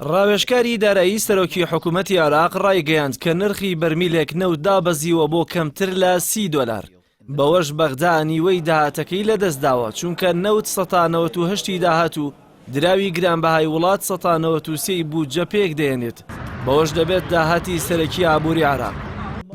ڕاوێژکاری دارایی سەرۆکی حکوومەتی عێراق ڕایگەیاند کە نرخی بەرمیلێک نەوت دابەزیوە بۆ کەمتر لە 30 دۆلار. بەوەش بەغدا نیوەی داهاتەکەی لەدەستداوە، چونکە نەوت سەتا 98 ی داهات و دراوی گرانبەهای وڵات سەتا 93 ی بودجە پێکدەهێنێت، بەوەش دەبێت داهاتی سەرەکی ئابووری عێراق.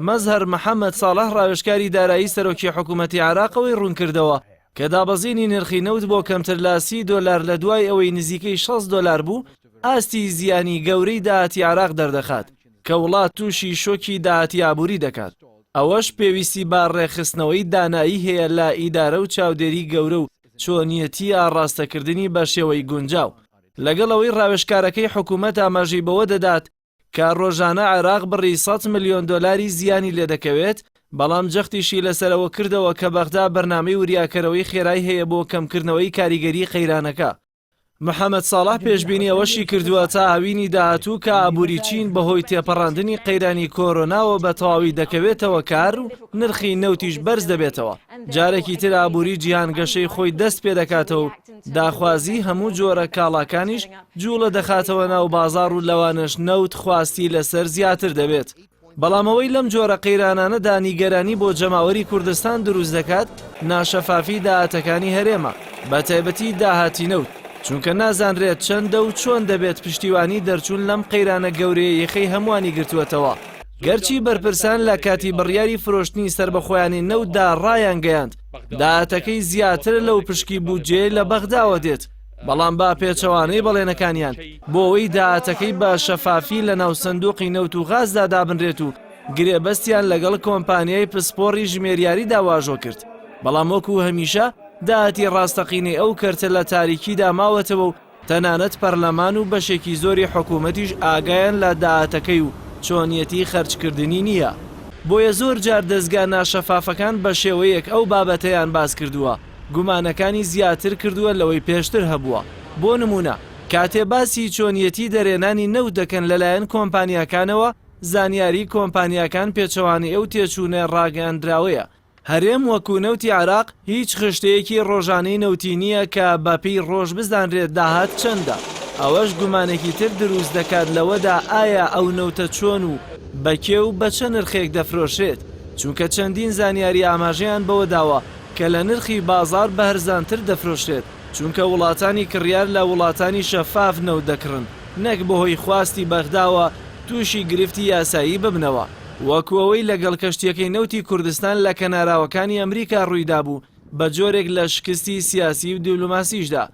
مەزهەر محەمەد ساڵح ڕاوێژکاری دارایی سەرۆکی حکوومەتی عێراق ئەوەی ڕوونکردەوە کە دابەزینی نرخی نەوت بۆ کەمتر لە 30 دۆلار لە دوای ئەوەی نزیکەی 60 دۆلار بوو، ئاستی زیانی گەورەی داهاتی عێراق دەردەخات کە وڵات تووشی شۆکی داهاتی ئابووری دەکات. ئەوەش پێویستی بە ڕێکخستنەوەی دانایی هەیە لە ئیدارە و چاودێری گەورە و چۆنیەتی ئاڕاستەکردنی بە شێوەی گونجاو. لەگەڵ ئەوەی ڕاوێژکارەکەی حکوومەت ئاماژەی بەوە دەدات کە ڕۆژانە عێراق بڕی 100 ملیۆن دۆلاری زیانی لێدەکەوێت، بەڵام جەختیشی لەسەر ئەوە کردەوە کە بەغدا بەرنامەی وریاکەرەوەی خێرای هەیە بۆ کەمکردنەوەی کاریگەریی قەیرانەکە. محەمەد ساڵح پێشبینی ئەوەشی کردووە تا هاوینی داهاتوو کە ئابووری چین بەهۆی تێپەڕاندنی قەیرانی کۆرۆناوە بە تەواوی دەکەوێتەوە کار و نرخی نەوتیش بەرز دەبێتەوە، جارێکی تر ئابووری جیهان گەشەی خۆی دەست پێدەکاتەوە و داخوازی هەموو جۆرە کاڵاکانیش جووڵە دەخاتەوە ناو بازاڕ و لەوانەش نەوت خواستی لەسەر زیاتر دەبێت. بەڵام ئەوەی لەم جۆرە قەیرانانەدا نیگەرانی بۆ جەماوەری کوردستان دروست دەکات ناشەفافی داهاتەکانی هەرێمە بەتایبەتی داهاتی نەوت، چونکە نازانرێت چەندە و چۆن دەبێت پشتیوانی دەرچوون لەم قەیرانە گەورەیە یەخەی هەمووانی گرتووەتەوە. گەرچی بەرپرسان لە کاتی بڕیاری فرۆشتنی سەربەخۆیانی نەوتدا ڕایانگەیاند داهاتەکەی زیاترە لەو پشکی بودجەیەی لە بەغداوە دێت، بەڵام بە پێچەوانەی بەڵێنەکانیان بۆ ئەوەی داهاتەکەی بە شەفافی لە ناو سندوقی نەوت و غازدا دابنرێت و گرێبەستیان لەگەڵ کۆمپانیای پسپۆڕی ژمێریاریدا واژۆ کرد، بەڵام وەکو هەمیشە داهاتی ڕاستەقینەی ئەو کەرتە لە تاریکیدا ماوەتەوە و تەنانەت پەرلەمان و بەشێکی زۆری حکومەتیش ئاگایان لە داهاتەکەی و چۆنیەتی خەرجکردنی نییە. بۆیە زۆر جار دەزگا ناشەفافەکان بەشێوەیەک ئەو بابەتەیان باسکردووە گومانەکانی زیاتر کردووە لەوەی پێشتر هەبووە، بۆ نموونە کاتێ باسی چۆنیەتی دەرێنانی نەوت دەکەن لەلایەن کۆمپانیاکانەوە، زانیاری کۆمپانیاکان پێچەوانەی ئەو تێچوونە ڕاگەیاندراوەیە. هەرێم وەکو نەوتی عێراق هیچ خشتەیەکی ڕۆژانەی نەوتی نییە کە بەپێی ڕۆژ بزانرێت داهات چەندە، ئەوەش گومانێکی تر دروست دەکات لەوەدا ئایا ئەو نەوتە چۆن و بە کێ و بە چە نرخێک دەفرۆشرێت، چونکە چەندین زانیاری ئاماژەیان بەوە داوە کە لە نرخی بازاڕ بە هەرزانتر دەفرۆشرێت، چونکە وڵاتانی کڕیار لە وڵاتانی شەفاف نەوت دەکڕن نەک بەهۆی خواستی بەغداوە تووشی گرفتی یاسایی ببنەوە، وەکو ئەوەی لەگەڵ کەشتییەکەی نەوتی کوردستان لە کەناراوەکانی ئەمریکا ڕوویدابوو بە جۆرێک لە شکستی سیاسی و دیبلۆماسیشدا.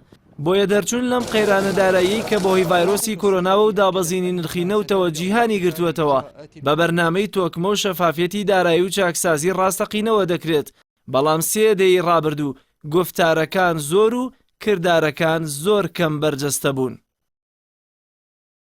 بۆیە دەرچوون لەم قەیرانە داراییەی کە بەهۆی ڤایرۆسی کۆرۆناوە و دابەزینی نرخی نەوتەوە جیهانی گرتووەتەوە، بە بەرنامەی تۆکمە و شەفافیەتی دارایی و چاکسازی ڕاستەقینەوە دەکرێت، بەڵام سێ دەیەی ڕابردوو گوفتارەکان زۆر و کردارەکان زۆر کەم بەرجەستە بوون.